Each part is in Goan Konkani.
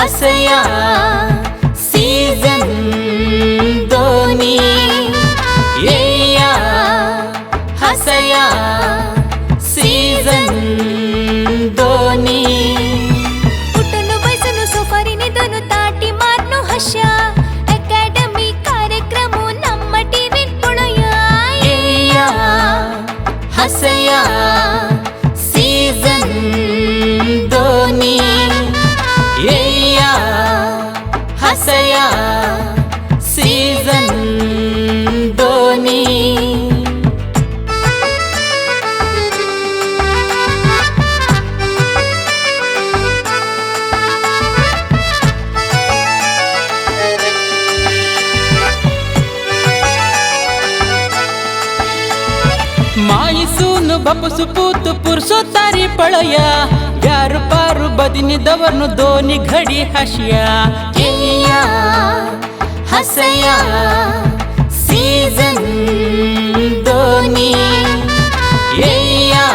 हसया सीझन दोनी. येया हसया सीझन दोनी. उठून बसून सोफारीने दोन ताटी मारनो हशा अकॅडमी कार्यक्रम ನಮ್ಮ ಟಿವಿ ಪೊಳಯ. येया हसया सीझन दोनी. येया हसया सीझन दोनी. माईसून बापूस पूत पुरसो तारी पळया, व्यार पारू बदिनी दवरनु दोनी घडी हाशिया. येया हसया सीझन दोनी. येया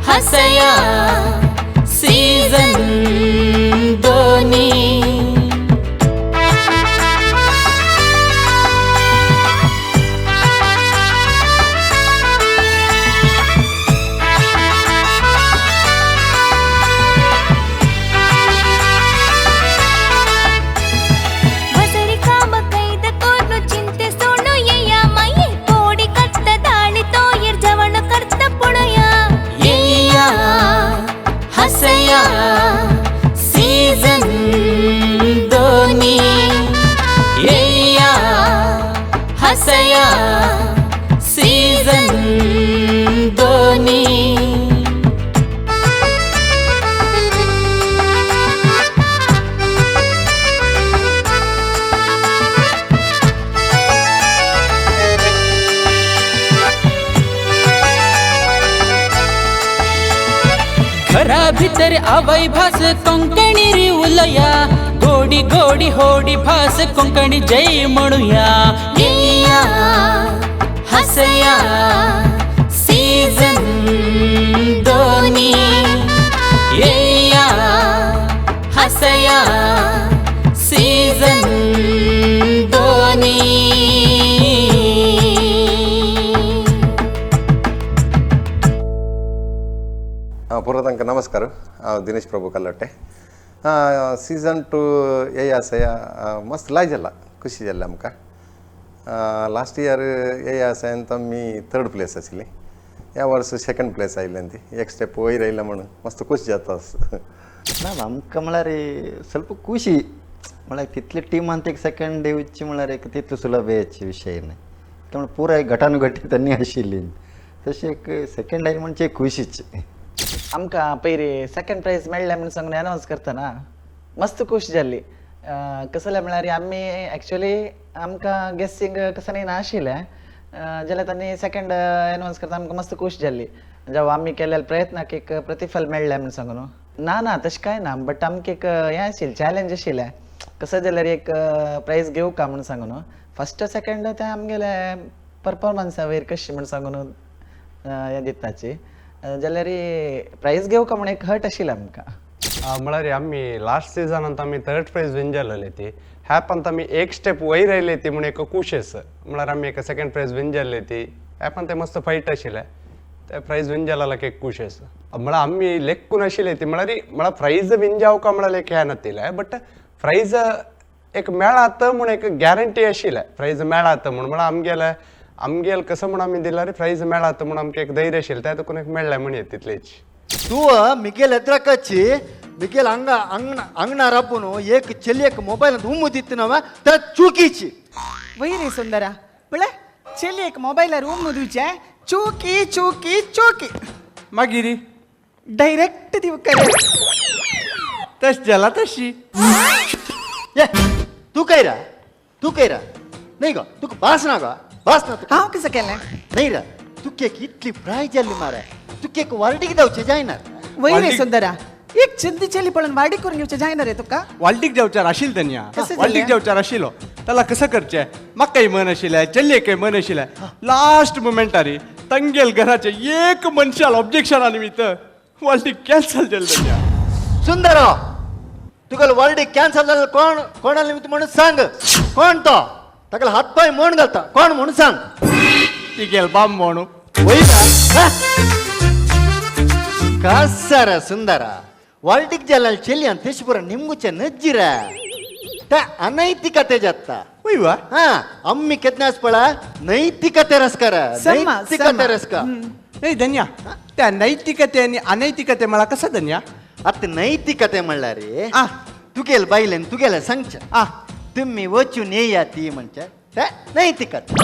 हसया सीझन दोनी. ಬಸರಿ ಕಾಮ ಕೈದ ಕೋರ್ನು ಚಿಂತೆ ಸೋಣು ಎಯ್ಯ ಮೈಯೆ ಕೋಡಿ ಕಟ್ಟ ದಾಳಿ ತೋಯರ್ ಜವಣ ಕರ್ತ ಪುಣಯ. येया हसया सीझन दोनी. येया हसया सीझन दोनी. घरा भितर आवय भास कोंकणी री उलया, गोडी गोडी होडी भास कोंकणी जय म्हणूया. येया हसया सीझन दोनी. येया हसया सीझन दोनी. ಪೂರ್ವತಂಕ ನಮಸ್ಕಾರ. हांव दिनेश प्रभू कल्लोट्टे. सीझन 2 येया आसया मस्त लाय जाला, खुशी जाल्ली आमकां. लास्ट इयर येया आसयान आमी थर्ड प्लेस आशिल्ली, ह्या वर्स सेकंड प्लेस आयिल्ल्यान ती एक स्टेप वयर आयला म्हणून मस्त खूश जाता. ना, आमकां म्हळ्यार ಸ್ವಲ್ಪ ಖುಷಿ. म्हळ्यार तितले टिमान एक सेकंड येवची म्हळ्यार एक तितलो सुलभ येची विशय न्हय. त्यामुळे पुराय घटानुघटी त्यांनी आशिल्ली, तशें एक सेकंड आयली म्हणजे एक खुशीच. आमकां पयली सेकंड प्रायज मेळ्ळें म्हूण सांगून अनावन्स करतना मस्त खूश जाल्ली. कसलें म्हळ्यार आमी एक्चुअली आमकां गेसींग कसं नाशिल्लें, जाल्यार तांणी सेकंड अनावन्स करता आमकां मस्त खूश जाल्ली. जावं आमी केल्ल्या प्रयत्नाक एक प्रतिफल मेळ्ळें म्हूण सांगून. ना ना तशें कांय ना, बट आमकां एक हें आशिल्लें, चॅलेंज आशिल्लें, कसं जाल्यार एक प्रायज घेवका म्हूण सांगून. फस्ट सेकंड तें आमगेले परफॉर्मन्सा वयर कशी म्हूण सांगून हें दिताची, जाल्यार प्रायज घेवका म्हूण एक हट आशिल्लें आमकां. म्हळ्यार आमी लास्ट सीझनांत आमी थर्ड प्रायज विन जाल्ले ती, ह्या पंत आमी एक स्टेप वयर आयले ती म्हूण एक खुश. म्हळ्यार आमी एक सेकंड प्रायज विन जाल्ले ती, ह्या पण ते मस्त फायट आशिल्ले, ते प्रायज विन जाल्ल्याक एक खुश. म्हळ्यार आमी लेखून आशिल्ले ती, म्हळ्यार म्हळ्यार प्रायज विन जावका म्हळ्यार एक हें नातिल्लें, बट प्रायज एक मेळात म्हूण एक गॅरंटी आशिल्लें, प्रायज मेळात म्हूण. म्हळ्यार आमगेले आमगेल कसं म्हूण आमी दिल्यार प्रायज मेळात म्हूण आमकां एक धैर्य आशिल्लें, तें देखून एक मेळ्ळें म्हण येत तितलेच. तूं मिगेल एद्रकची मिगेल ಅಂಗ ಅಂಗಣ ಅಂಗಣ ರಬ್ಬನು ಏಕ್ ಚೆಲ್ಲಿಯಕ್ ಮೊಬೈಲ್ ಅಂತ ಉಮ್ಮು ದಿತ್ತಿನವ ತ ಚೂಕೀಚಿ. वही सुंदरा म्हळ्यार चेली एक मोबायलार उम्म दिवचे चुकी चुकी चुकी. मागीर डायरेक्ट दिवकर तश जाला तशी. ए तू कैरा, तू कैरा नाही गो, तुका भास ना गो, भास ना तुका. हांव कसं केलें? नाही रा, तुका एक इतली प्राय जाल्ली मारे, तुका एक वार्डीक धांवचें जायना. वही रे सुंदरा, एक चिंती चेली पळोवन वाडी करून घेवचें जायना रे तुका. वाल्टीक जावचार आशिल्लें तेन्या. कसं जालें? वाल्टीक जावचार आशिल्लो, त्याला कसं करचें म्हाकाय मन आशिल्लें, चलयेकय मन आशिल्लें. लास्ट मुमेंटारी तंगेल घराचे एक मनशाल ऑब्जेक्शना निमित्त वाल्टीक कॅन्सल जालें तेन्या. सुंदर, तुगेलो वर्डी कॅन्सल जालें कोण कोणा निमित्त म्हणून सांग कोण तो ताका हात पांय म्हण घालता कोण म्हणून सांग तिगेल बाम म्हणू वयता कासार सुंदरा वाल्टीक जाल्यार चेलियान तेश पुरा निमगुचे नज्जिरा त्या अनैतिकते जाता वयवा हा आम्ही केन्ना पळा नैतिकते रस्कार नैतिकते रस्का ए धन्या त्या नैतिकते आणि अनैतिकते मला कसं धन्या आता नैतिकते म्हणल्यार तुगेल बायलेन तुगेले सांगच्या तुम्ही वचून येया ती म्हणच्या ते नैतिकते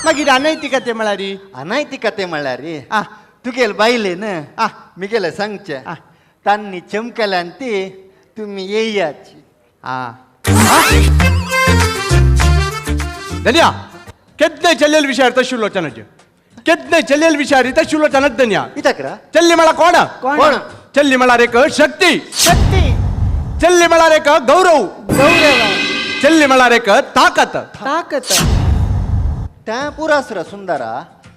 मागीर अनैतिकते म्हळ्यार अनैतिकते म्हणल्यार तुगेल बायलेन मिगेले सांगचे तांनी चमकल्यान ती तुम्ही येयाची धन्या केदने चल्लेल विषय तशुलोचनाचे केदने चल्लेल विषय तशुलोचनाच धन्या इतकरा चल्ली मला कोण कोण? चल्ली म्हळ्यार एक शक्ती शक्ती चल्ली म्हळ्यार एक गौरव गौरव चल्ली म्हळ्यार एक ताकत ताकत त्या पुरा सुरा सुंदरा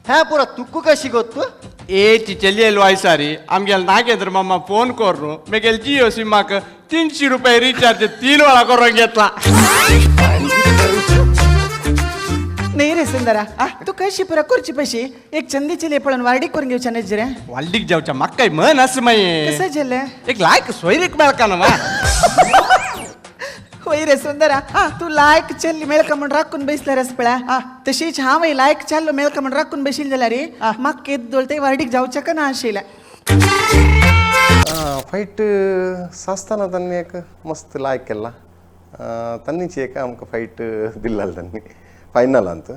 ह्या पुरा तुक्कू कशी गोत्तू एची चलियल वायसारी आमगेल नागेंद्र मामा फोन करून मेगेल जिओ सिमाक 300 रुपये रिचार्ज 3 वेळा करून घेतला. नाही रे सुंदरा, तू कशी पुरा खुर्ची पशी एक चंदी चली पळून वार्डीक करून घेवच्या नाही रे. वाल्डीक जावच्या म्हाका मन आसा मागीर कसं झालं? एक लायक सोयरीक मेळका ना. होय रे सुंदरा, तू लायक चल्ली मेळका म्हण राखून बसला रस पळा, तशीच हांव लायक चाललो मेळका म्हण राखून बशील जाल्यार रे म्हाका केद ते वार्डीक जावच्या का ना आशिल्लें. फायट सासताना तांणी एक मस्त लायक केला तांणीच एक आमकां फायट दिल्ला तांणी फायनलांत.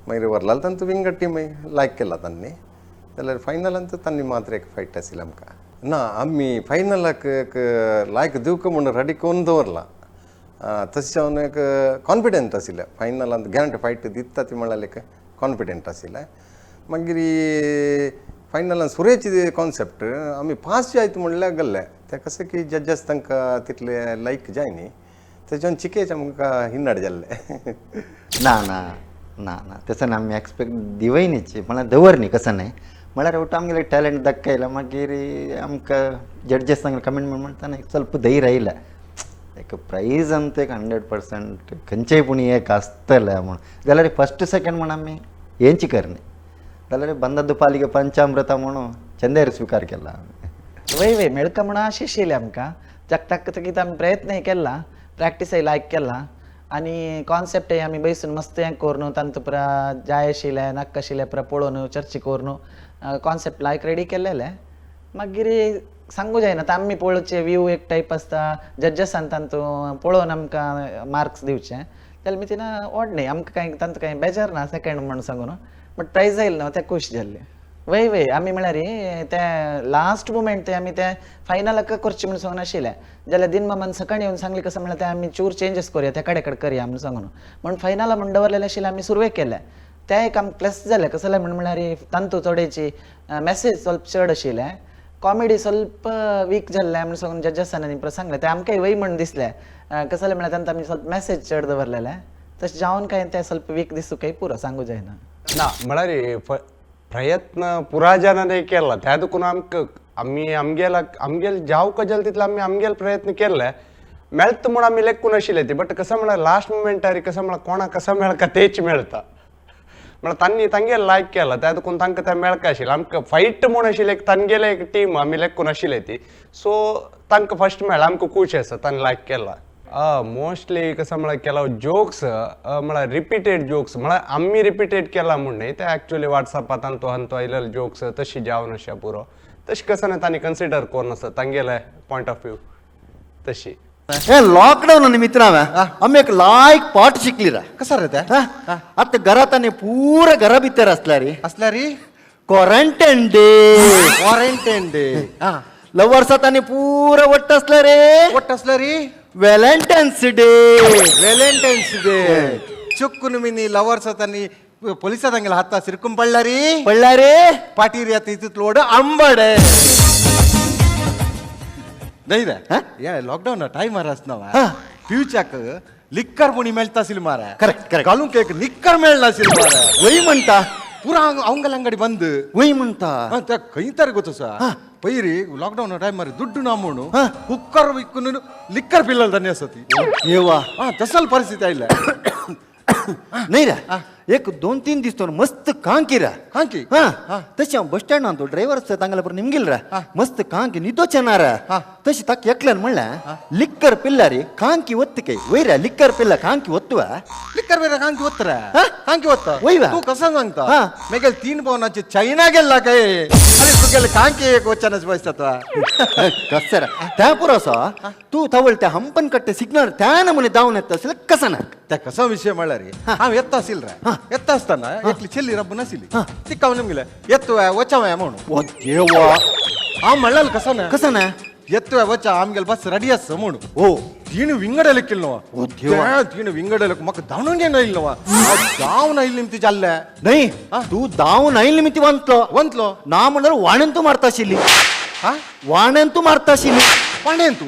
मागीर व्हरलाल तांचो विंगड टीम लायक केला तांणी जाल्यार फायनलांत तांणी मात्र एक फायट आशिल्ली आमकां. ना आमी फायनलाक एक लायक दिवक म्हूण रेडी करून दवरला तशें जावन एक कॉन्फिडंट आशिल्लें फायनलांत गॅरंटी फायट दिता ती म्हळ्यार एक कॉन्फिडंट आशिल्लें. मागीर फायनलान सुरेची कॉन्सेप्ट आमी पास जायत म्हणल्यार गेल्ले ते कशें की जज्जस तांकां तितले लायक जाय न्ही तेच्यान चिकेच आमकां हिन्नड जाल्ले. ना ना ना ना तसं ना आमी एक्सपेक्ट दिवय न्ही म्हळ्यार दवर न्ही कसं न्हय म्हळ्यार वट आमगेले टॅलंट दाखयला मागीर आमकां जड्जीस सांगले कमेंट म्हणटा एक ಸ್ವಲ್ಪ धैर्य आयला एक प्रायज आमचें एक 100% खंयचेय पूण एक आसतलें म्हूण जाल्यार फस्ट सेकेंड म्हण आमी हेंची करणी जाल्यार ಬಂದದ್ದು ಪಾಲಿಗೆ ಪಂಚಾಮೃತ म्हणून चंदेर स्वीकार केला. वय वय मेळका म्हणून आशिल्लें आमकां जगताक तकीत आमी प्रयत्नय केला प्रॅक्टिसय लायक केला आनी कॉन्सेप्टय आमी बैसून मस्त हें करून तांतू पुरा जाय आशिल्लें नाका आशिल्लें पुरा पळोवन चर्चा करून कॉन्सेप्ट लायक रेडी केल्लेलें. मागीर सांगू जायना आतां आमी पळोवचे व्यू एक टायप आसता जज्जसान तांतू पळोवन आमकां मार्क्स दिवचे जाल्यार मी तिना ओड न्ही आमकां कांय तांतू कांय बेजार ना सेकेंड म्हणून सांगून बट प्रायज आयलें ना तें खूश जाल्लें. वय वय आमी म्हळ्यार ते लास्ट मुमेंट ते आमी ते फायनलाक करचें म्हणून सांगून आशिल्लें जाल्यार दिन मामान सकाळीं येवन सांगलें कसं म्हळ्यार ते आमी चूर चेंजीस करुया त्या कडेन कडेन करया म्हणून सांगून म्हण फायनला म्हण दवरलेलें आशिल्लें आमी सुरवेक केलें तें एक आमकां प्लस जालें कसलें म्हण म्हळ्यार तांतू थोडेची मॅसेज ಸ್ವಲ್ಪ चड आशिल्लें कॉमेडी ಸ್ವಲ್ಪ वीक जाल्लें म्हणून सांगून जज्जसान आनी सांगलें तें आमकांय वय म्हण दिसलें कसलें म्हळ्यार तांतू आमी ಸ್ವಲ್ಪ मॅसेज चड दवरलेलें तशें जावन कांय तें ಸ್ವಲ್ಪ वीक दिसूं काय पुरो सांगू जायना. ना म्हळ्यार प्रयत्न पुरा जनाने केला त्या देखून आमकां आमी आमगेला आमगेल जावंक जालें तितले आमी आमगेल प्रयत्न केल्ले मेळता म्हूण आमी लेखून आशिल्ले ती बट कसं म्हळ्यार लास्ट मुमेंटार कसं म्हळ्यार कोणाक कसं मेळका तेच मेळता म्हळ्यार तांणी तांगेल लायक केला त्या देखून तांकां तें मेळका आशिल्लें आमकां फायट म्हूण आशिल्लें एक तांगेले एक टीम आमी लेखून आशिल्ले ती सो तांकां फर्स्ट मेळ्ळा आमकां खूश आसा तांणी लायक केला. मोस्टली कसं म्हळ्यार केला जोक्स म्हळ्यार रिपीटेड जोक्स म्हळ्यार आमी रिपीटेड केला म्हूण न्ही ते एक्चुअली वॉट्सॅपात अंतो हंतो आयलेले जोक्स तशी जावन अशें पुरो तशें कसं न्ही तांणी कन्सिडर करून आसा तांगेले पॉयंट ऑफ व्यू तशी. हे लॉकडाऊन निमित्त आमी एक लायक पाठ शिकली रा कसं रे ते आता घरात आनी पुरा घरा भितर असल्या रे असल्या रे क्वारंटायन डे क्वारंटायन डे लवर्सात आनी पुरा वट्ट असल्या रे वट्ट असल्या रे व्हॅलेंटायन्स डे व्हॅलेंटायन्स डे चुक्कून मिनी लवर्सात पोलिसात हांगेला हाता सिरकून पडला रे पडला रे पाटीर येता तितलो वड आंबड नाही रे या लॉकडाऊन टायमार आसना पिवच्याक लिक्कर पुणी मेळटा आशिल्ली मारा करेक्ट करेक्ट घालूंक एक लिक्कर मेळनाशिल्ली मारा वय म्हणटा पुरा अवंगल ಅಂಗಡಿ ಬಂದು ಒಯ್ म्हणता ಕೈ ತರ ಗೊತ್ತ ಪೈರಿ ಲಾಕ್ಡೌನ್ ಟೈಮ್ ಮಾರಿ ದುಡ್ಡು ನಾಮೋಣು ಕುಕ್ಕರ್ ಇಕ್ಕುನು ಲಿಕ್ಕರ್ ಬಿಲ್ಲಲ್ ಧನ್ಯ ಸತಿ देवा तसल परिस्थिती आयल्या नाही रे एक दोन तीन दीस तो मस्त कांकी रे कांकी हा तशी हांव बस स्टँडान तो ड्रायव्हर आसता तांगेले बरोबर निमगेल रे मस्त कांकी निदोचे ना रे तशी ताका एकल्यान म्हणलें लिक्कर पिल्ला रे कांकी ಒತ್ತಿಕೆ वयर लिक्कर पिल्ला कांकी ಒತ್ತುವ लिक्कर ಬೇರೆ कांकी ಒತ್ತರ कांकी ಒತ್ತ वयवा तू कसं सांगता मेगेल तीन पावनाचे चायना गेला काय अरे तुगेले कांकी एक वचनच बसता कसं रे त्या पुरो तू तवळ त्या हंपन कट्टे सिग्नल त्या नमुने धांवन येता आसले कसं ना त्या कसा विषय म्हणल्यार हांव येता आशिल रे येता आसतना एकली चेल्ली रब्ब नाशिल्ली तिका हांव निमगेलें येतोय वचावया म्हणून ओ देवा हांव म्हणल्यार कसं ना कसं ना येतोय वचा आमगेल बस रेडी आसा म्हणून ओ तीन विंगडले केलो ओ देवा तीन विंगडले म्हाका धांवून घेवन आयिल्लो धांवन आयिल्ली निमती जाल्ले नाही तू धांवन आयिल्ली निमित्ती वंतलो वंतलो ना म्हणल्यार वाणेन तूं मारता आशिल्ली वाणेन तूं मारता आशिल्ली वाणेन तूं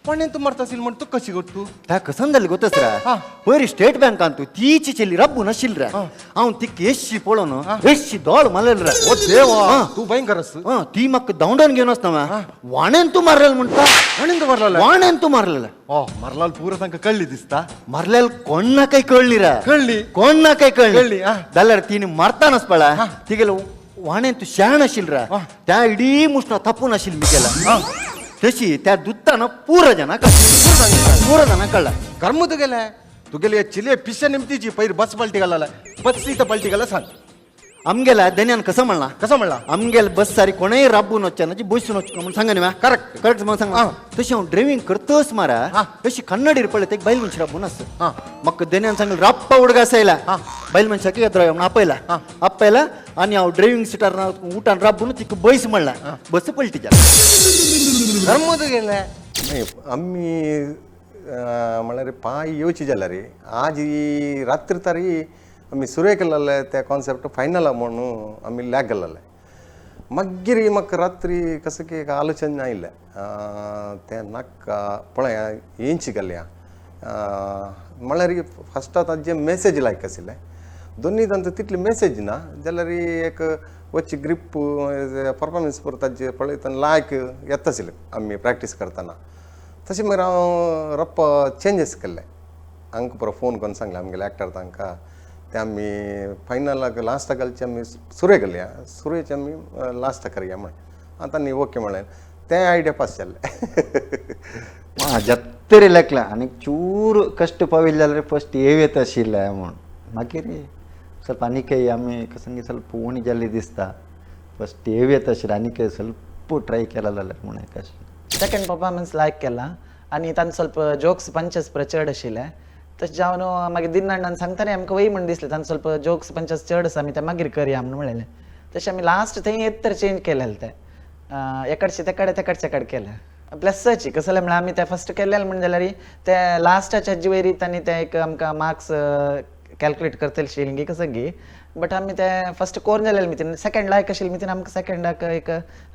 वाणेन तूं मारता आशिल्ली म्हण तूं कशी करतू त्या कसन जाली गोतच रे पयर स्टेट बँकान तूं तीची चेली रब्बू नाशिल्ली रे हांव तिका एशी पळोवन एशी दोळ मारलेलो रे ओ देवा तूं भयंकर आस ती म्हाका धांवडावन घेवन आसता वाणेन तूं मारलेलो म्हणटा वाणेन तूं मारलेलो वाणेन तूं मारलेलो ओ मारलाल पुरो तांकां कळ्ळी दिसता मारलेल कोण काय कळ्ळी रे कळ्ळी कोण काय कळ्ळी कळ्ळी जाल्यार तिने मारतानाच पळा तिगेले वाणेन तूं शाण आशिल्ली रे त्या इडी मुसणा थापून आशिल्ली मिगेला तशी त्या दुत्ताना पुरो जना पुरो जना कळला कर्म तुगेले तुगेले चिले पिशे निमतीची पयर बस पलटी घालला बस इथं पलटी घाला सांग आमगेला दन्यान कसं म्हणला कसं म्हणला आमगेल बस सारी कोणय राबून वचना जी बसून वचना म्हणून सांगा न्ही करेक्ट करेक्ट म्हणून सांगा तशी हांव ड्रायव्हिंग करतच मारा तशी कन्नडीर पळय एक बैल मनशी राबून आसता म्हाका दन्यान सांगलें राप्पा उडगा आसायला बैल मनशाक येत म्हणून आपयला आपयला आनी हांव ड्रायव्हिंग सिटार उठान राबून तिका बैस म्हणला बस पलटी जाला कर्म तुगेले नाही आम्ही म्हळ्यार पांय येवची जाल्यार आज ही रात्री तरी आमी सुरू केलेले ते कॉन्सेप्ट फायनल म्हणून आमी लॅग गेल्ले मागीर म्हाका रात्री कसं की एक आलोचन आयलें तें नाका पळय येंची घालया म्हळ्यार फर्स्ट ताजे मेसेज लायक आशिल्लें दोन्ही तांचो तितली मेसेज ना जाल्यार एक वच्ची ग्रीप परफॉर्मन्स पुरो ताजे पळयतना लायक येता आशिल्लें आमी प्रॅक्टीस करतना तशें मागीर हांव रप्प चेंजीस केल्ले हांकां पुरो फोन करून सांगलें आमगेले एक्टर तांकां ते आमी फायनलाक लास्टाक घालचे आमी सुरय घालया सुरयचे आमी लास्टाक करया म्हण आतां न्ही ओके म्हणलें तें आयडिया पास जाल्लें जत्तरी लेखला आनी चूर कश्ट पाविल्ले जाल्यार फर्स्ट येव येता आशिल्लें म्हूण मागीर ಸ್ವಲ್ಪ आनीकय आमी कसंगी ಸ್ವಲ್ಪ उणी जाल्ली दिसता फर्स्ट येव येता आशिल्लें आनीकय ಸ್ವಲ್ಪ ट्राय केला जाल्यार म्हूण एक अशें सेकंड परफॉर्मन्स लायक केला आनी तांचो ಸ್ವಲ್ಪ जोक्स पंचेस पुरो चड आशिल्ले तशें जावन मागीर दिन्नाण्णान सांगतना आमकां वय म्हण दिसलें तांचो ಸ್ವಲ್ಪ जोक्स पंचेस चड आसा आमी ते मागीर करया म्हूण म्हणलें तशें आमी लास्ट थंय येत तर चेंज केलेलें तें एकडचे तेकडे तेकडचे कडेन केलें प्लसाची कसलें म्हळ्यार आमी तें फर्स्ट केल्लें म्हण जाल्यार ते लास्टाच्या हाजे वयर तांणी ते एक आमकां मार्क्स कॅल्कुलेट करतले आशिल्ली कसं गी बट आमी ते फर्स्ट कोरून जालेले मितीन सेकंड लायक आशिल्ले मितीन आमकां सेकंडाक एक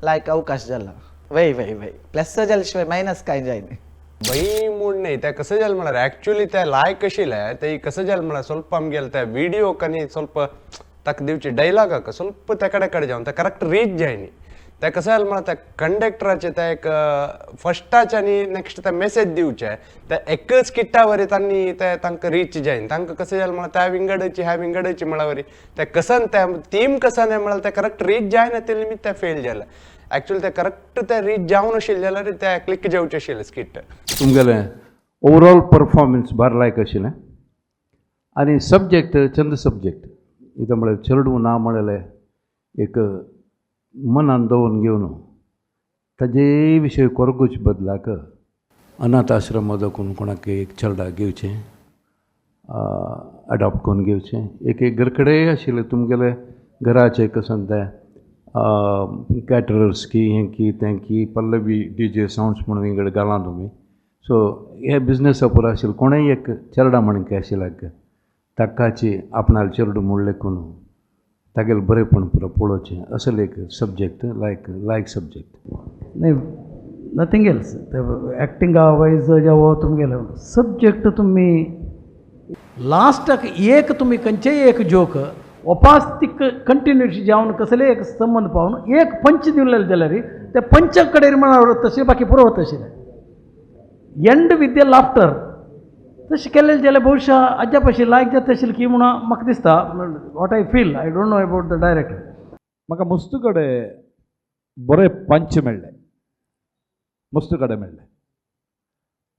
लायक अवकाश जाला वय वय वय प्लस जाले शिवाय मायनस कांय जायना ಬೈ ಮೂಡ್ನೆ ते कसं जालें म्हळ्यार ॲक्च्युली ते लायक आशिल्लें ते कसं जालें म्हळ्यार ಸ್ವಲ್ಪ आमगेले ते विडियो आनी ಸ್ವಲ್ಪ ताका दिवचे डायलॉगाक ಸ್ವಲ್ಪ त्या कडेन कडेन जावन ते करेक्ट रीच जायनी ते कसं जालें म्हळ्यार त्या कंडक्टराचे ते एक फर्स्टाचे आनी नेक्स्ट ते मेसेज दिवचे ते एकच किट्टा वरी तांणी ते तांकां रीच जायना तांकां कसं जालें म्हळ्यार त्या विंगडची ह्या विंगडची म्हळ्यार वरी ते कसन ते थीम कसन म्हळ्यार ते करेक्ट रीच जायना ते निमित्त ते फेल जालें ॲक्च्युली ते करेक्ट ते रीच जावन आशिल्लें जाल्यार ते क्लिक जावचें आशिल्लें स्किट तुमगेलें ओवरऑल परफॉर्मन्स बरें लायक आशिल्लें आनी सब्जेक्ट चंद सब्जेक्ट कितें म्हळ्यार चेडूं ना म्हणलें एक मनान दवरून घेवन ताजे विशय कोरगूच बदलाक अनाथ आश्रम दाखोवन कोणाक एक चेरडाक घेवचें अडॉप्ट करून घेवचें एक एक घर कडेन आशिल्लें तुमगेलें घराचें कसं तें कॅटरर्स की हें की तें की पल्लवी डी जे सावंड्स म्हणून विंगड घालां तुमी सो हे बिजनसा पुरो आशिल्लें कोणेय एक चेरडा म्हणके आशिल्ल्याक ताकाची आपणाले चेरडूं म्हूण लेखून तागेलें बरेंपण पुरो पळोवचें असलें एक सब्जेक्ट लायक लायक सब्जेक्ट नाही नथिंग एल्स ॲक्टिंग वायज जेव्हा तुमगेले सब्जेक्ट तुम्ही लास्टाक एक तुमी खंयचेय एक जोक ओपास तिक कंटिन्युटी जावन कसले एक संबंद पावन एक पंच दिवलेले जाल्यार ते पंच कडेन म्हळ्यार तशें बाकी पुरो वता आशिल्लें. एंड विथ the laughter तशें केलें जाल्यार बहुशा आज्या पाशी लायक जाता आशिल्लें की म्हणून म्हाका दिसता. What I feel, I don't know about the director. म्हाका मस्त कडेन बरे पंच मेळ्ळे, मस्त कडेन मेळ्ळे.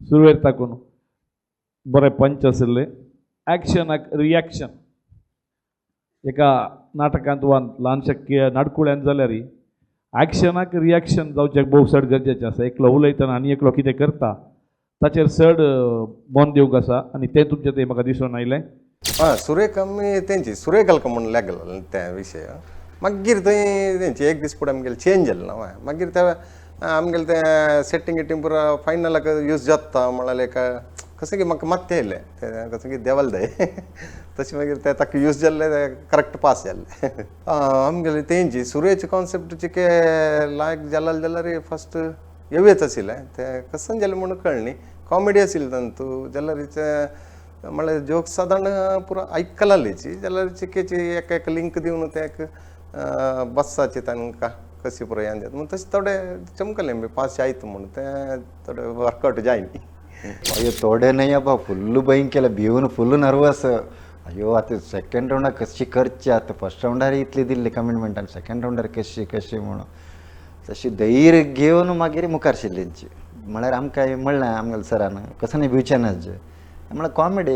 सुरवेर ताकून बरे पंच आशिल्ले. एक्शनाक रिएक्शन एका नाटकांत वा ल्हानशा नाटकुळ्यान जाल्यार एक्शनाक रिएक्शन जावचें भोव चड गरजेचें आसा. एकलो उलयतना आनी एकलो कितें करता ताचेर चड मन दिवंक आसा आनी तें तुमचें तें म्हाका दिसून आयलें. हय, सुरेख आमी तेंची सुरेख म्हणून लागलो त्या विशय. मागीर थंय तेंची एक दीस फुडें आमगेलें चेंज जालें ना. मागीर ते आमगेलें तें सेटींग गिटींग पुरो फायनलाक यूज जाता म्हळ्यार एक कसं की म्हाका मात्तें येयलें तें कसं की देवाल दय तशें. मागीर तें ताका यूज जाल्लें, तें करेक्ट पास जाल्लें. आमगेलें तेंची सुरेच कॉन्सेप्ट चिके लायक जाल्यार जाल्यार फस्ट येवच आशिल्लें. तें कसं जालें म्हणून कळ्ळें न्ही. कॉमेडी आशिल्लें तातूंत जाल्यार म्हळ्यार जोक्स सादारण पुरो आयकलालीची जाल्यार चिकेची एक एक लिंक दिवन तें एक बस्साची तांकां कशी पुरो हें जाता म्हूण तशें थोडे चमकलें बी पास जायत म्हूण तें थोडे वर्कआवट जाय न्ही. ಅಯ್ಯೋ ತೋಡೆನಯ್ಯಪ್ಪ ಫುಲ್ಲು ಭಯಂಕೆಲ್ಲ ಭಿವನು ಫುಲ್ಲು ನರ್ವಸ್. ಅಯ್ಯೋ ಆತ ಸೆಕೆಂಡ್ ರೌಂಡಾಗ कशी करची, आतां फर्स्ट रावंडार इतली दिल्ली कमिटमेंट आनी सेकेंड रावंडार कशी कशी म्हणून तशी धैर्य घेवन मागीर मुखार शिरली. म्हळ्यार आमकां म्हणलें आमगेल्या सरान कसं न्ही भिवचें ना. म्हळ्यार कॉमेडी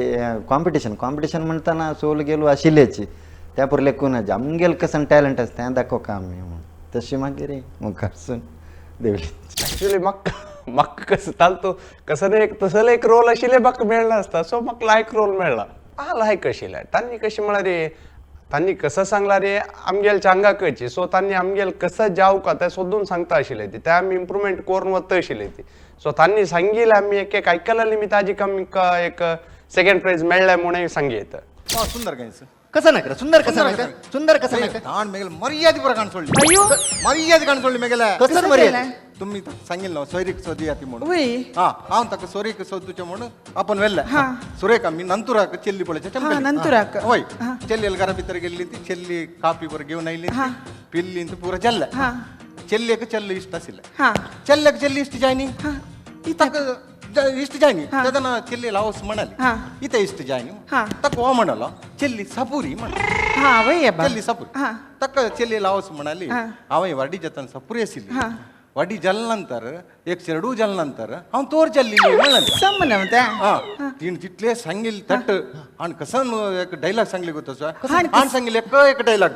कॉम्पिटिशन कॉम्पिटिशन म्हणटाना सोल गेलो आशिल्लेची त्या पुरो लेखून आमगेलें कसं टॅलंट आसा तें दाखोवका आमी म्हणून तशी मागीर मुखारसून देवली. ॲक्च्युली म्हाका म्हाका कसं तालतो कसं एक तसले एक रोल आशिल्ले म्हाका मेळनासता. सो म्हाका लायक रोल मेळ्ळा. हा लायक आशिल्लें. तांणी कशें म्हळ्यार रे तांणी कसं सांगला रे आमगेल्या आंगाकची. सो तांणी आमगेल कसं जावका तें सोदून सांगता आशिल्लें ती तें आमी इम्प्रुवमेंट करून वता आशिल्लें ती. सो तांणी सांगिल्लें आमी एक एक आयकलें मी ताजी आमकां एक सेकंड प्रायज मेळ्ळें म्हणून सांगयत. सुंदर गायस कसं नाही सुंदर कसं नाही सुंदर कसं नाही ताण मेगेल मर्यादे पुरा काणसोडली. अय्यो मर्यादे काणसोडली मेगेले. कसं मर्यादे तुम्ही सांगितलं ना सोयरीक सोदया ती म्हणून. वय हा हांव ताका सोरीक सोदुचें म्हणून आपण वेल्ले सुरेख आमी नंतुराक चेल्ली पळयचे. नंतुराक वय चेल्ली घरा भितर गेल्ली ती चेल्ली कापी बरो घेवन आयली पिल्ली ती पुरा चल्ले. चेल्लेक चेल्ले इश्ट आशिल्ले. चेल्ल्याक चेल्ली इश्ट जाय न्ही ताका इश्ट जाय न्ही तेन्ना चेल्ली लावस म्हणाली इथे इश्ट जाय न्ही ताका हो म्हणलो चेल्ली सपुरी म्हण. चेल्ली सपुरी ताका चेल्ली लावस म्हणाली. हांवें वाडी जाताना सपुरी आशिल्ली. वाडी जाले नंतर एक चेडू जाले नंतर हांव तोर जाल्ली म्हणलें. हा तिणें जितले सांगिल्लें तट आनी कसं एक डायलॉग सांगली गो तसो आनी सांगिल्लें एक एक डायलॉग.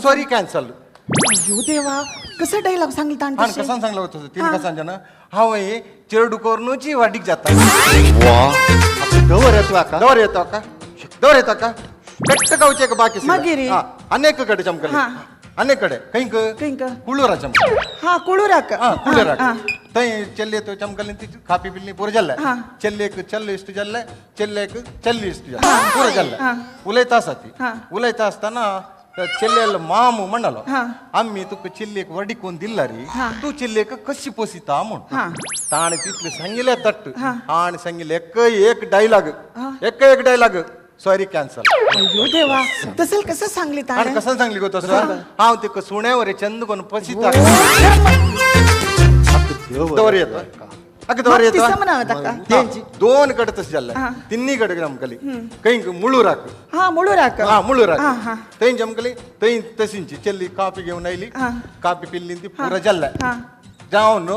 Sorry cancel. अय्यो देवा कसं डायलॉग सांगितलं आनी कसं सांगलं तसं तिणें कसं सांगना हांवें चेडू करूनची वाडीक जाता. दवर येतो आका दवर येतो आका दवर येतो आका कट्ट गावचे एक बाकी मागीर अनेक कडे चमकले अनेक कडे कंक कंक कुळूरा चमकले. हा कुळूराक. हा कुळूराक थंय चेल्ले तो चमकले ती खापी पिल्ली पुरो जाल्ले. चेल्लेक चल्ले इश्ट जाल्ले चेल्लेक चल्ली इश्ट जाल्ले पुरो जाल्ले. उलयता आसा ती उलयता आसतना चेल्लेल मामू म्हणलो आमी तुका चिल्लेक वडी कोण दिल्ला री तूं चिल्लेक कशी पोसिता म्हूण. ताणें तितलें सांगिल्लें तट्ट आनी सांगिल्लें एक एक डायलॉग एक एक डायलॉग सॉरी कॅन्सल. अय्यो देवा तसं कसं सांगली ताणें कसं सांगली गो तसं हांव तुका सुण्यावर चंद कोण पोसिता. दवर येतो अगं दवर येतो दोन कडे तशें जाल्लें तिन्ही कडे जमकली कंय मुळूराक. हा मुळूराक. हा मुळूराक थंय जमकली थंय तशींची चेल्ली कापी घेवन आयली कापी पिल्ली ती पुरो जाल्लें जावन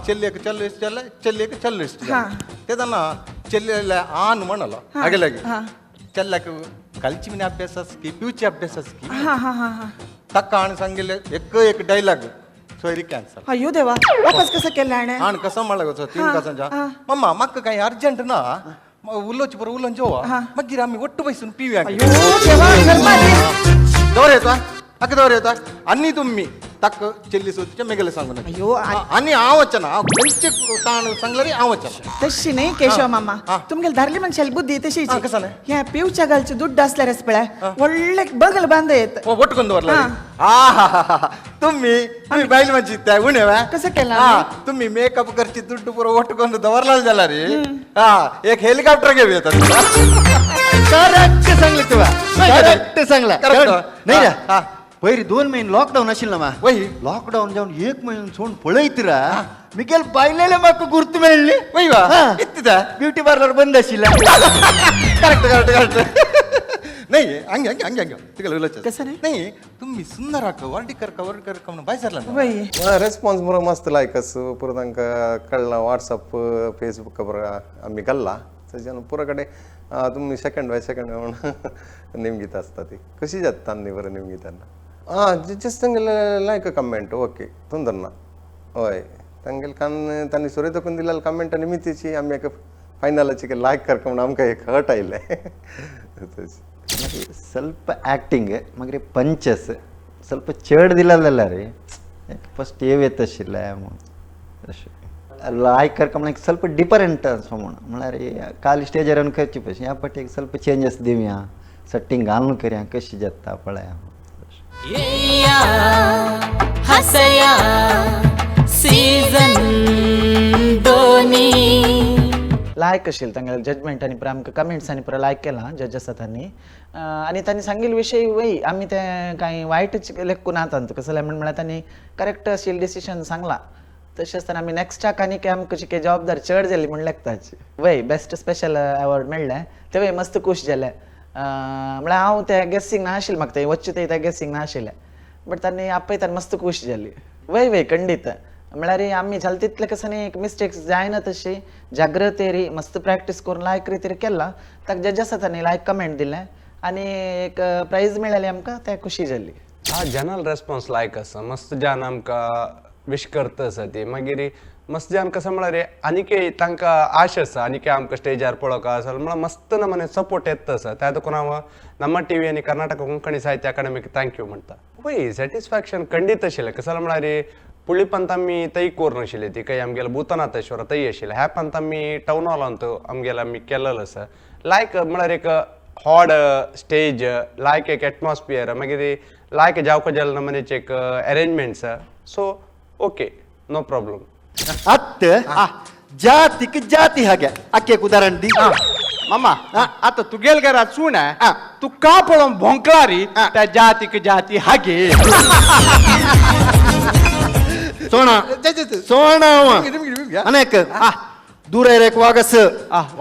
चेल्लेक चल्ले इश्ट जाल्लें चेल्लेक चल्ले इश्ट जाल्लें. तेन्ना चेल्ले आन म्हणलो आगे लागी चेल्ल्याक कलची मिनी अभ्यास आसकी पिवची अभ्यास आसकी ताका आनी सांगिल्लें एक एक डायलॉग सोयरी कॅन्सल. अय्यो देवा वापस कसं केलं हाणें आनी कसं म्हणलं गो तीन कसांच्या मम्मा म्हाका कांय अर्जंट ना उलोवचें बरो उलोवन जेवा मागीर आमी ಒಟ್ಟು बसून पिवया. दवर येता अक्का दवर येता आनी तुमी ताका चेल्ली सोदचे मेगेले सांगू नाका. अय्यो आनी हांव वचना हांव खंयचे ताण सांगल्यार हांव वचना. तशी न्ही केशव मामा तुमगेले धारली मनशाली बुद्धी तशीच. ह्या पिवच्या घालचे दुड्ड आसल्यार पळय व्हडले बगल बांद येत ಒಟ್ಟುಕೊಂಡು ಬರಲ್ಲ. ಆ तुम्ही तुम्ही बायल म्हणजे त्या उणे कसं केलं तुम्ही मेकअप करची दुड्ड पुरो ಒಟ್ಟುಕೊಂಡು दवरला जाल्यार हा एक हेलिकॉप्टर घेऊ येतात. करेक्ट सांगले तुला, करेक्ट सांगला. नाही रे, पयर 2 महिने लॉकडाऊन असेल ना. वय लॉकडाऊन जाऊन 1 महिने सोडून पळयत रा मिगेल बायलेले माका गुर्त मेळली. वय वा इत्तिदा ब्युटी पार्लर बंद आशिल्लें. Correct correct correct. नाही हंगे हंगे हंगे हंगे तिकडे उलच कसं नाही? नाही तुम्ही सुंदर आक वर्डिकर वर्डिकर कमन बाय सरला. रेस्पॉन्स बरो मस्त लायक आस पुरो तांकां कळ्ळां. वॉट्सअप फेसबुक बरो आमी घाल्ला तशें पुरो कडेन तुमी सेकंड बाय सेकंड म्हणून निमगीत आसता ती खुशी जाता तांणी बरें निमगिताना. आं जस्ट तांगेले लायक कमेंट ओके ತೊಂದರೆ ना. हय तांगेले कान तांणी सुरय तकून दिलेले कमेंट निमितीची आमी एक फायनलाची लायक कर म्हणून आमकां एक हर्ट आयलें. मागीर ಸ್ವಲ್ಪ ಆ್ಯಕ್ಟಿಂಗ್ मागीर पंचस ಸ್ವಲ್ಪ चड दिला जाल्यार फस्ट येव येत आशिल्लें अशें लायक करका म्हळ्यार ಸ್ವಲ್ಪ ಡಿಫರೆಂಟ್ असो म्हूण म्हळ्यार काल स्टेजार येवन करची पशी ह्या पाटी एक ಸ್ವಲ್ಪ चेंजस दिवया, सट्टींग घालून करया कशी जाता पळया. येया हसया सीझन दोन्ही. लायक आशिल्लें तांगेले जजमेंट आनी पुरो आमकां कमेंट्स आनी पुरो लायक केलां जज आसा तांणी. आनी तांणी सांगिल्ले विशय वय आमी ते कांय वायटच लेखूं ना तांचो कसलें म्हण म्हळ्यार तांणी करेक्ट आशिल्लें डिसिशन सांगलां. तशें आसतना आमी नॅक्स्टाक आनी आमकां कशी जबाबदारी चड जाली म्हूण लेखताच. वय बेस्ट स्पेशल अवॉर्ड मेळ्ळें तेवूय मस्त खूश जालें. म्हळ्यार हांव ते गॅसींग नाशिल्लें म्हाका तें वच्चें ते गॅसींग नाशिल्लें बट तांणी आपयताना मस्त खूश जाली. वय वय खंडीत म्हळ्यार आमी जालें तितलें कसं न्ही एक मिस्टेक्स जायना तशी जागृतेरी मस्त प्रॅक्टीस करून लायक रितीर केला ताका जज आसा तांणी लायक कमेंट दिलें आनी एक प्रायज मेळ्ळें आमकां ते खुशी जाली. हा जनरल रेस्पॉन्स लायक आसा मस्त जान आमकां विश करता आसा ती. मागीर मस्त जान कसं म्हळ्यार आनीकय तांकां आश आसा आनीकय आमकां स्टेजार पळोवंक आसा म्हळ्यार मस्त नमने सपोर्ट येता आसा. त्या देखून हांव ನಮ್ಮ टी वी आनी कर्नाटक कोंकणी साहित्य अकादमीक thank you म्हणटा. पळय सॅटिस्फॅक्शन खंडीत आशिल्लें कसं म्हळ्यार पुळीपंत आमी तै कोर नाशिल्ली ती काही आमगेले भूतनाथेश्वर तै आशिल्लें. ह्या पंत आमी टावन हॉलांत आमगेले आमी केलेलो आसा. लायक म्हळ्यार एक हॉड स्टेज लायक एक एटमॉस्फियर मागीर लायक जावका जाल नमनेचे एक arrangements so okay no problem. ಅತ್ತ ಜಾತಿಗೆ ಜಾತಿ ಹಾಗೆ ಅಕ್ಕೆ ಉದಾಹರಣೆ दी. मामा आता तुगेल घरात सून आहे तू का पळोवन भोंकला री त्या जातीक जाती हागे. ಸೋಣ ಸೋಣ ಅನೇಕ ದೂರ ಇರಕ್ ವಾಗಸ್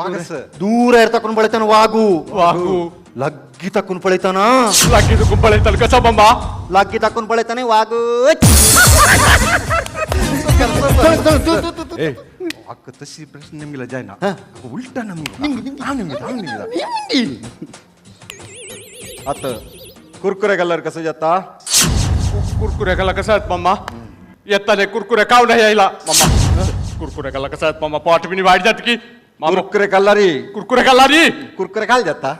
ವಾಗಸ್ ದೂರ ಇರ್ತಕೊಂಡು ಬಳಿತಾನ ವಾಗು ವಾಗು ಲಗ್ಗಿ ತಕ್ಕೊಂಡು ಪಳಿತಾನ ಲಗ್ಗಿ ತಕ್ಕೊಂಡು ಪಳಿತಾನ ಕಸ ಬೊಂಬ ಲಗ್ಗಿ ತಕ್ಕೊಂಡು ಪಳಿತಾನೆ ವಾಗು. ಅಕ್ಕ ತಸಿ ಪ್ರಶ್ನೆ ನಿಮ್ಗಿಲ್ಲ ಜಾಯ್ನ ಉಲ್ಟಾ ನಮ್ಗೆ ನಿಮ್ಗೆ ಆತ कुरकुरे कलर कसं जाता? कुरकुरे कलर कसं आहेत मम्मा? येताने कुरकुरे काव नाही यायला मम्मा. कुरकुरे कलर कसं आहेत मम्मा? पोट बिनी वाढ जात की कुरकुरे कलरी कुरकुरे कलरी कुरकुरे खाल जाता.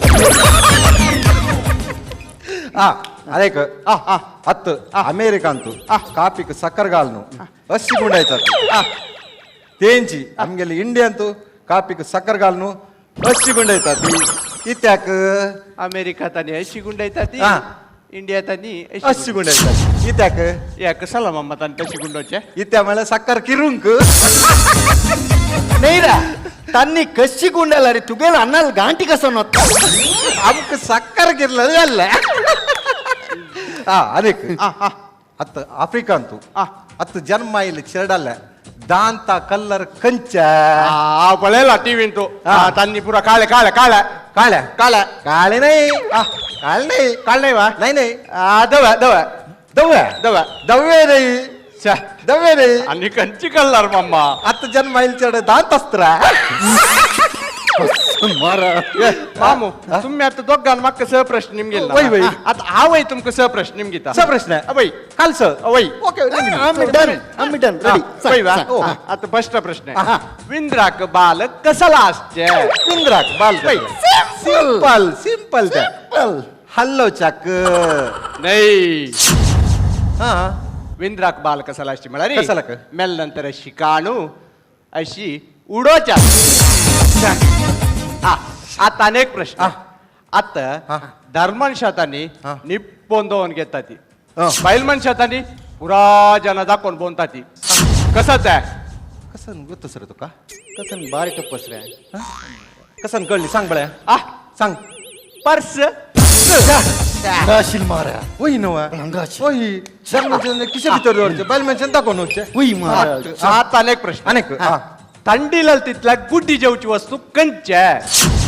ಆ ಅದೇಕ ಹತ್ತು ಅಮೇರಿಕ ಅಂತು ಕಾಪಿಗೆ ಸಕ್ಕರ್ಗಾಲ್ನು ಹಸಿ ಗುಂಡಾಯ್ತ ತೇಂಜಿ ನಮ್ಗೆಲ್ಲಿ ಇಂಡಿಯಾ ಅಂತೂ ಕಾಪಿಗೆ ಸಕ್ಕರ್ಗಾಲ್ನು ಹಸಿ ಗುಂಡಾಯ್ತಾತಿ ಇತ್ಯಾಕ ಅಮೇರಿಕಾ ತಾನಿ ಹಸಿ ಗುಂಡಾಯ್ತಾತಿ ಇಂಡಿಯಾ ತಾನಿ ಹಸಿ ಗುಂಡಾಯ್ತಾತಿ ಇತ್ಯಾಕ ಯಾಕೆ ಸಲ ಮಮ್ಮ ತಾನು ಹಸಿ ಗುಂಡೋಚೆ ಇತ್ಯ ಮೇಲೆ ಸಕ್ಕರ್ ಕಿರುಂಕ್ ನೈರಾ ತನ್ನಿ ಕಸಿ ಗುಂಡಲ್ಲ ರೀ ತುಗೇಲ ಅನ್ನಲ್ ಗಾಂಟಿ ಕಸನ ಅಮ್ಕ ಸಕ್ಕರ್ ಕಿರ್ಲದು ಅಲ್ಲ. ಅದಕ್ಕೆ ಅತ್ತ ಆಫ್ರಿಕಾ ಅಂತು ಅತ್ತ ಜನ್ಮ ಇಲ್ಲಿ ಚಿರಡಲ್ಲ ದಾಂತ ಕಲ್ಲರ್ ಕಂಚ ಪಳೆಲ್ಲ ಟಿವಿ ಅಂತು ತನ್ನಿ ಪೂರ ಕಾಳೆ ಕಾಳೆ ಕಾಳೆ ಕಾಳೆ ಕಾಳೆ ಕಾಳೆ ನೈ ಕಾಳೆ ನೈ ಕಾಳೆ ನೈವಾ ನೈ ನೈ ದವೆ ದವೆ ದವ್ವೆ ದವೆ ದವ್ವೆ ನೈ ದವ್ವೆ ನೈ ಅಲ್ಲಿ ಕಂಚಿ ಕಲ್ಲರ್ ಮಮ್ಮ ಅತ್ತ ಜನ್ಮ ಇಲ್ಲಿ ಚಿರಡ ದಾಂತಸ್ತ್ರ ಮಾಮು ಸುಮ್ಮನೆ ಅತ್ತ ದೊಗ್ಗ ಮಕ್ಕ ಸ ಪ್ರಶ್ನೆ ನಿಮ್ಗೆ ಅತ್ತ ಆವೈ ತುಮಕ ಸ ಪ್ರಶ್ನೆ ನಿಮ್ಗೆ ಸ ಪ್ರಶ್ನೆ ಅವೈ ಕಾಲ್ ಸ ಅವೈ ಓಕೆ ಡನ್ ಅಮ್ಮಿ ಡನ್ ರೆಡಿ ಅತ್ತ ಫಸ್ಟ್ ಪ್ರಶ್ನೆ ವಿಂದ್ರಾಕ್ ಬಾಲ್ ಕಸಲ ಅಷ್ಟೇ ವಿಂದ್ರಾಕ್ ಬಾಲ್ ಸಿಂಪಲ್ ಸಿಂಪಲ್ ಹಲ್ಲೋ ಚಕ್ ನೈ ವಿಂದ್ರಾಕ್ ಬಾಲ್ ಕಸಲ ಅಷ್ಟೇ ಮಳರಿ ಕಸಲಕ್ ಮೆಲ್ ನಂತರ ಶಿಕಾಣು ಅಶಿ ಉಡೋಚ. आता अनेक प्रश्न आता धर्मनशातांनी निप्पोंदोवन घेताती बैल मनशातांनी पुरा जन दाखोवन बोनताती कसंच आहे कसं ಗೊತ್ತು सर तुका कसं बारी टप्पस रे कसं कळली सांग बळ्या आ सांग पर्स. हांगा मारा वही नवा वही किसे भितर दवरचे बायल मनशान दाखोवन वचचें. वही मारा. आता अनेक प्रश्न. अनेक. थंडीला तितल्या गुड्डी जेवची वस्तू कंचे?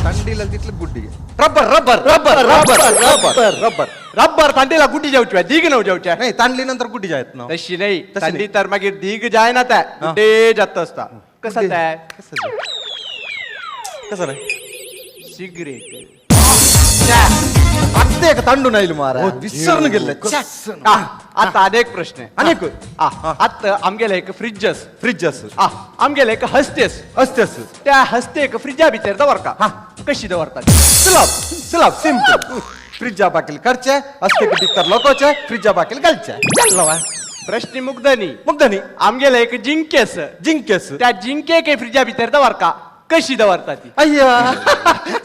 थंडीला तितले गुड्डी rubber rubber rubber rubber rubber rubber rubber थंडीला गुड्डी जेवची दीग नव जेवचे नाही. तांडली नंतर गुड्डी जायत ना. तशी नाही, थंडी तर मागीर दीग जायना त्या गुड्डे जात असता. कसं त्या कसं नाही सिगरेट. आत्ता एक तांडून आईल मारा विसरून गेले. आता अनेक प्रश्न. अनेक. आता आमगेले एक फ्रिजस. फ्रिजस. आमगेले एक हस्तेस. हस्तेस. त्या हस्ते एक फ्रिजा भितर दवरका कशी दवरतात? सुलाब सुलाब सिंपल. फ्रिजा बाकील करचे हस्ते भितर लोकोचे फ्रिजा बाकील घालचे. प्रश्न मुग्धनी. मुग्धनी. आमगेले एक जिंकेस. जिंकेस. त्या जिंके फ्रिजा भितर दवरका कशी दवरता ती? अय्या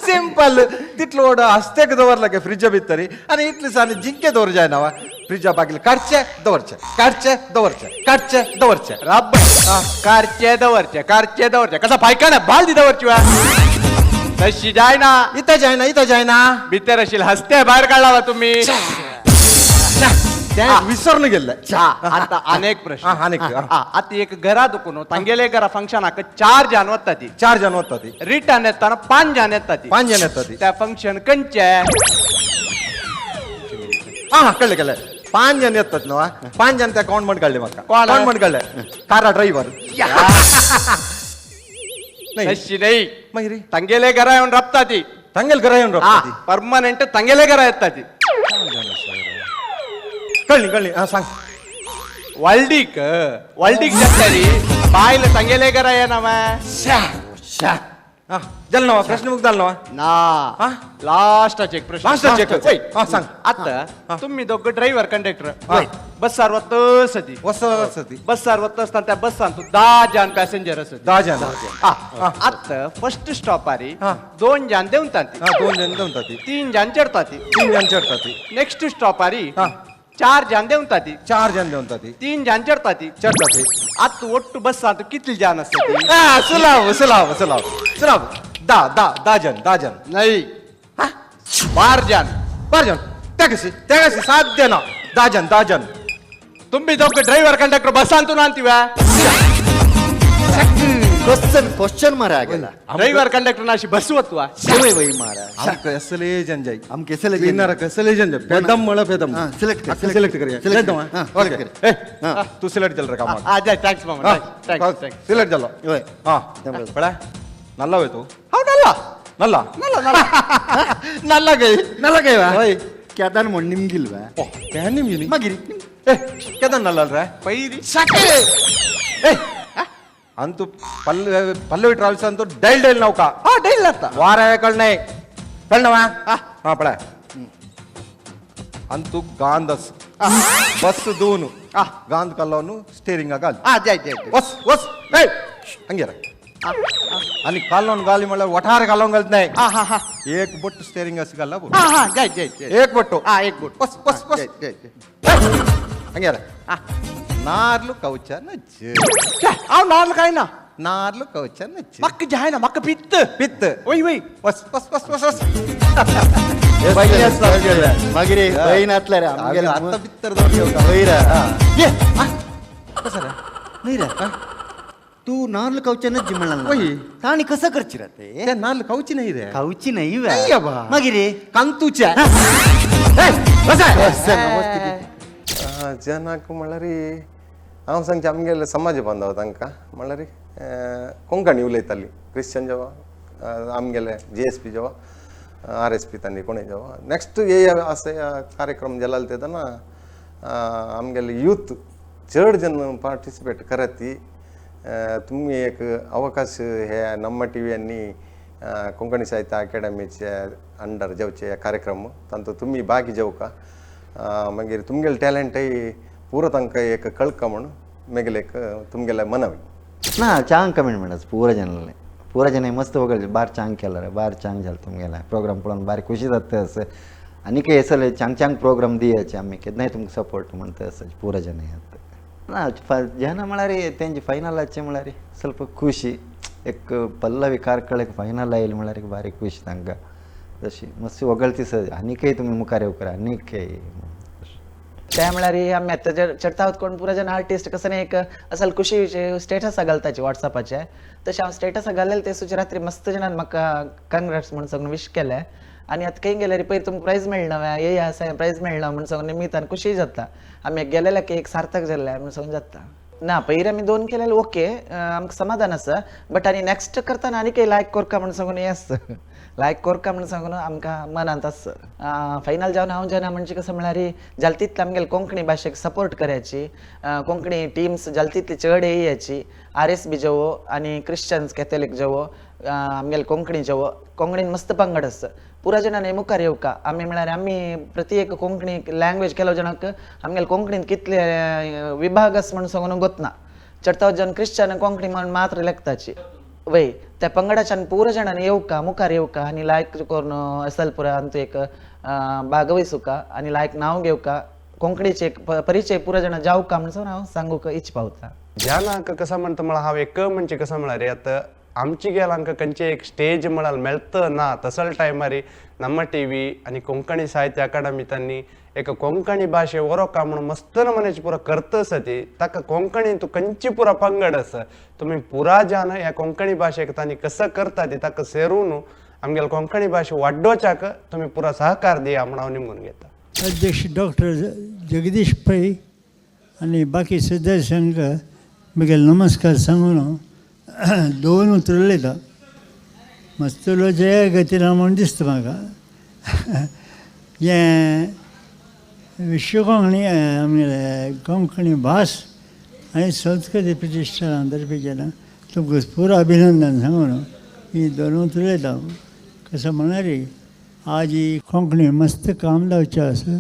सिंपल. तितलो व्हड हस्तेक दवरला के फ्रिजा भितर आनी इतले सानी जिंके दवर जायना वा. फ्रिजा बाकील काडचे दवरचे काडचे दवरचे काडचे दवरचे. रबर कारचे दवरचे कारचे दवरचे कसा फायकाना बालदी दवरची वा तशी जायना. इथं जायना इथं जायना. भितर असेल हस्ते बाहेर काढला वा तुम्ही. विसरून गेले. आता अनेक प्रश्न. अनेक. आता एक घरा दुखून तांगेले घरा फंक्शनाक 4 जण वता ती. 4 जण वता ती. रिटर्न येताना 5 जण येता ती. 5 जण येता ती. त्या फंक्शन कंचे? हा कळले कळले. 5 जण येतात ना. 5 जण त्या कोण म्हण काढले म्हाका. कोण म्हण काढले? कारा ड्रायव्हर. तशी नाही मागीर तांगेले घरा येवन राबता ती. तांगेले घरा येवन राबता ती. परमनंट तांगेले घरा येता ती. कळली कळली. हा सांग. वल्डीक वल्डीक जाता री बायल तांगेले घरा येना मा. जाल ना प्रश्न मुक्त जाल ना. ना लास्टाचे एक प्रश्न. लास्टाचे एक. हा सांग. आता तुम्ही दोघं ड्रायव्हर कंडक्टर बसार वत सती वसती बसार वत असताना त्या बसान तू 10 जण पॅसेंजर असत. 10 जण. आता फर्स्ट स्टॉपारी 2 जण देवतात. 2 जण देवतात. 3 जण चढतात. 3 जण चढतात. नेक्स्ट स्टॉपारी 4 जण देवतात. 4 जण देवतात. 3 जण चढतात. चढतात. आता ಒಟ್ಟು बस आता किती जण असतात? सुलाव सुलाव सुलाव सुलाव. 10 10 10 जण 10 जण. नाही 12 जण. 12 जण. त्या कशी त्या कशी साध्य ना. 10 जण 10 जण. तुम्ही दोघं ड्रायव्हर कंडक्टर बसांतून आणतीवा. क्वेश्चन क्वेश्चन मारा गेला. ड्रायव्हर कंडक्टर नाशी बसवत वा. वय वय मारा. आमकां असले जण जाय. आमकां असले जण. विनराक असले जण जाय. पेदम म्हळ्यार पेदम. सिलेक्ट कर सिलेक्ट कर. Select okay. ए तू सिलेक्ट जाल रे कामाक. हा जाय. Thanks मामा. Thanks thanks. Select जालो. वय. हा पळय नल्ला वय तू. हांव नल्ला नल्ला नल्ला नल्ला नल्ला गय नल्ला गय वा. वय केदान म्हण निमगिल वा. ओ केदान निमगिल मागीर ए केदान नल्ला रे पैरी साके. ए अंतु पल्लवी ट्रॅव्हल्स अंतु डैल डैल नौका. हा डैल आता वार कळणे कळणवा. हा पळय अंतु गांधस बस दोन गांध कल्लोनु स्टेरिंग गाल. हा जाय जाय वस वस. ए हंगे आणि कालोन गाली म्हळ्यार वठार घालून घालत नाही. एक बोट स्टेरिंग अशी घालला. हा जाय जाय. एक बोट. हा एक बोट. बस बस बस. हंगे नार्లు కౌచ నచ్చు. हांव नार्ल काय ना. नार्లు కౌచ నచ్చు. मक्क जाय ना मक्क पित्त पित्त. वय वय बस बस बस बस बस. मागीर बहीण आतला रे आमगेले आता भितर दवरले. वय रे. ये कसं रे? नाही रे तू नार्ल कवचा नज्जी म्हणला. वय ताणी कसं करची रे ते? नार्ल कवची नाही रे. कवची नाही नाही बा. मागीर कंतूच्या. बस जनाक म्हळ्यार हांव सांगचें आमगेले समाज बांदव तांकां म्हळ्यार कोंकणी उलयताली. क्रिश्चन जेवा आमगेले जी एस पी जेवा आर एस पी तांणी कोणी जेवा नेक्स्ट हे असे कार्यक्रम जालाल तेन्ना आमगेले यूथ चड जन पार्टिसिपेट करत. तुमी एक अवकाश हे नम्मा टी व्ही आनी कोंकणी साहित्य अकादमीचे अंडर जावचे कार्यक्रम तांतूत तुमी भागी जेवका. मागीर तुमगेले टॅलंटय पुरो तांकां एक कळका म्हूण मेगेले एक तुमगेले मनवी. ना चांग कमेंट म्हणत पुरा जनाले पुरा जण मस्त वगळले बार चांग केला रे बार चांग झालं तुमगेला प्रोग्राम पळोवन बारीक खुशी जाता असं आनी काही असले चांग चांग प्रोग्राम दियाचे आमी केन्नाय तुमकां सपोर्ट म्हणटा असं पुरा जण ना जन म्हळ्यार तेंचे फायनलाचे म्हळ्यार ಸ್ವಲ್ಪ ಖುಷಿ. एक पल्लवी ಕಾರ್ಕಳಕ್ಕೆ ಫೈನಲ್ ಆಯ್ಲು म्हळ्यार एक बारीक खुशी तांकां. तशी मातशी वगळती सर आनीकय तुमी मुखार येवकर आनीकय. ते म्हळ्यार आमी आतां चडतावत कोण पुरा जन आर्टिस्ट कसं नाही एक असल खुशी स्टेटस घालताची वॉट्सॅपाचे, तशें हांव स्टेटस घालेले ते सुद्दां रात्री मस्त जणान म्हाका कंग्रेट्स म्हूण सांगून विश केलें. आनी आतां खंय गेल्यार पयर तुमकां प्रायज मेळना ये आसा प्रायज मेळना म्हूण सांगून निमित्तान खुशी जाता. आमी गेलेल्याक एक सार्थक जाल्लें म्हूण सांगून जाता. ना पयर आमी दोन केलेले ओके आमकां समाधान आसा, बट आनी नॅक्स्ट करतना आनी काही लायक कोरका म्हूण सांगून हें आसता, लायक कोरका म्हूण सांगून आमकां मनांत आसता. फायनल जावन हांव जेन्ना म्हणजे कसं म्हळ्यार जाल तितले आमगेले कोंकणी भाशेक सपोर्ट करायची, कोंकणी टिम्स जाल तितली चड येयाची, RSB जेवो आनी क्रिश्चन्स कॅथोलीक जेवो, आमगेले कोंकणी जेवो, कोंकणीन मस्त पंगड आसता पुरा जाणांनी मुखार येवका. आमी म्हळ्यार आमी प्रति एक कोंकणी लँग्वेज केलो जाणांक आमगेले कोंकणीन कितले विभाग आसा म्हूण सांगून गोतना, चडताव जण क्रिश्चन कोंकणी म्हण मात्र लेखताची वय त्या पंगडाच्यान पुरा जाणांनी येवका मुखार येवका आनी लायक करून असल पुरा आमचो एक भागवयसुका आनी लायक नांव घेवका, कोंकणीचे एक परिचय पुरा जाणां जावका म्हण सांगून हांव सांगूंक इच्छ पावता. ज्यानाक कसं म्हणटा म्हळ्यार हांव एक म्हणजे कसं म्हळ्यार आतां आमची गेलांक खंयचे एक स्टेज म्हळ्यार मेळत ना तसल टायमार ನಮ್ಮ टी वी आनी कोंकणी साहित्य अकादमी तांणी एक कोंकणी भाशे वरोका म्हणून मस्त मनाची पुरा करत आसा ती ताका कोंकणी तूं खंयची पुरा पंगड आसा तुमी पुरा जान ह्या कोंकणी भाशेक तांणी कसं करता ती ताका सेरून आमगेले कोंकणी भाशे वाडोवच्याक तुमी पुरा सहकार दिया म्हणून हांव निमगून घेता. अध्यक्ष डॉक्टर जगदीश पै आनी बाकी सदस्यांक म्हगेलो नमस्कार सांगून दोन उतरां उलयता. मस्तुलो जया गतीन म्हूण दिसता म्हाका. हें विश्व कोंकणी आमगेले कोंकणी भास आनी संस्कृती प्रतिश्ठान तर्फेच्यान तुमकां पुरो अभिनंदन सांगून ही दोन उतरां उलयता. कसो म्हळ्यार आज ही कोंकणी मस्त काम जावचें आसा,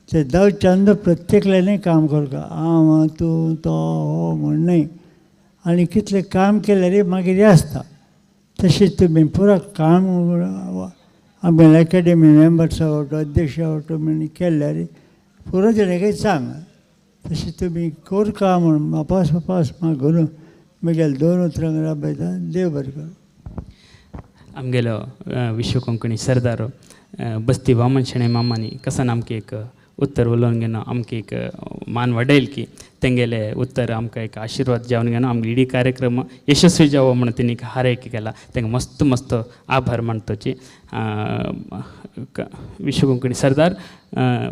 ते जावच्यान प्रत्येकल्यानी काम करता, हांव तूं तो हो म्हूण न्हय, आनी कितलें काम केल्यार मागीर हें आसता. तशेंच तुमी पुरो काम आमगेले एकाडेमी मेंबर्स आवडटो अध्यक्ष आवडटो म्हण केल्यार पुरो जाणें सांग तशें तुमी कोरका म्हूण मापास मापास म्हाका घालून म्हगेले दोन उतरांक राबयता. देव बरें करूं. आमगेलो विश्व कोंकणी सरदार बस्ती वामन शेणै मामानी कसन आमकां एक उत्तर उलोवन घेवन आमकां एक मान वाडयल की तेंगेले उत्तर आमकां एक आशिर्वाद जावन घेवन आमगे इडी कार्यक्रम यशस्वी जावो म्हणून तेणी हारयक केला, तेंका मस्त मस्त आभार मानतोची. विश्व कोंकणी सरदार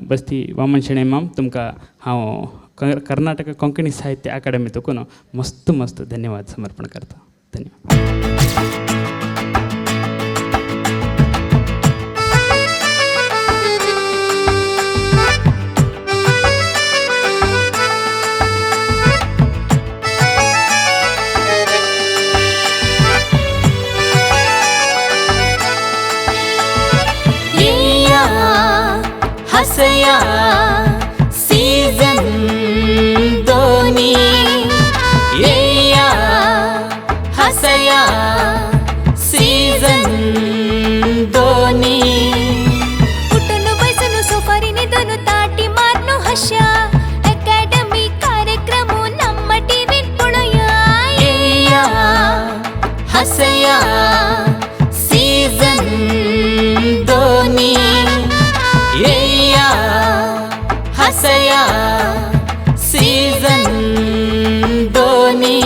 बस्ती वामन शेणै माम तुमकां हांव कर्नाटक कोंकणी साहित्य अकादमी तकून मस्त मस्त धन्यवाद समर्पण करता. धन्यवाद. हसया सीजन दोनी येया हसया सीजन दोनी. उठून बसून सोफारी निदून ताटी मारून हश्या अकॅडमी कार्यक्रम ನಮ್ಮ ಟಿವಿ ಪೊಳಯ येया हसया सीजन दोनी येया हसया सीजन दोनी.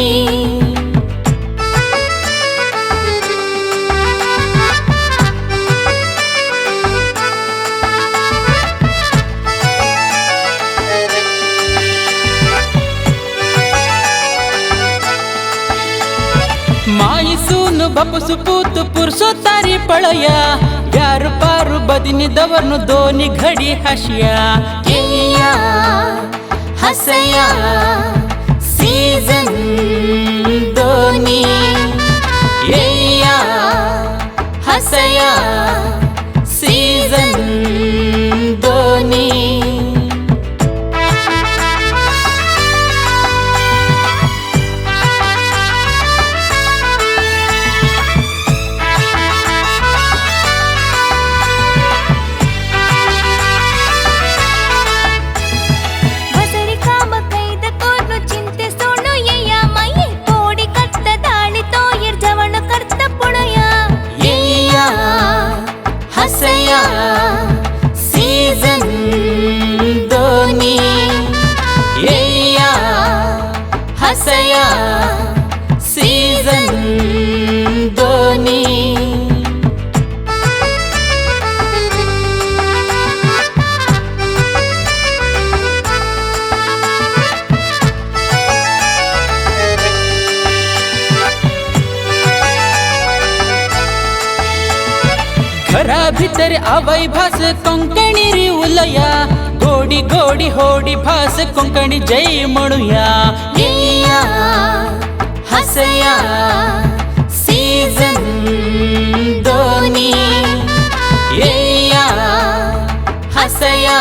माईसून बापूस पूत पुरसो तारी पळया यार पारू बदिनी दवरनु दोनी घडी हशिया येया हसया सीजन दोनी येया हसया सीजन दोनी. भितर आवय भास कोंकणी री उलया, गोडी गोडी होडी भास कोंकणी जय म्हणुया. येया हसया सीझन दोनी, येया हसया.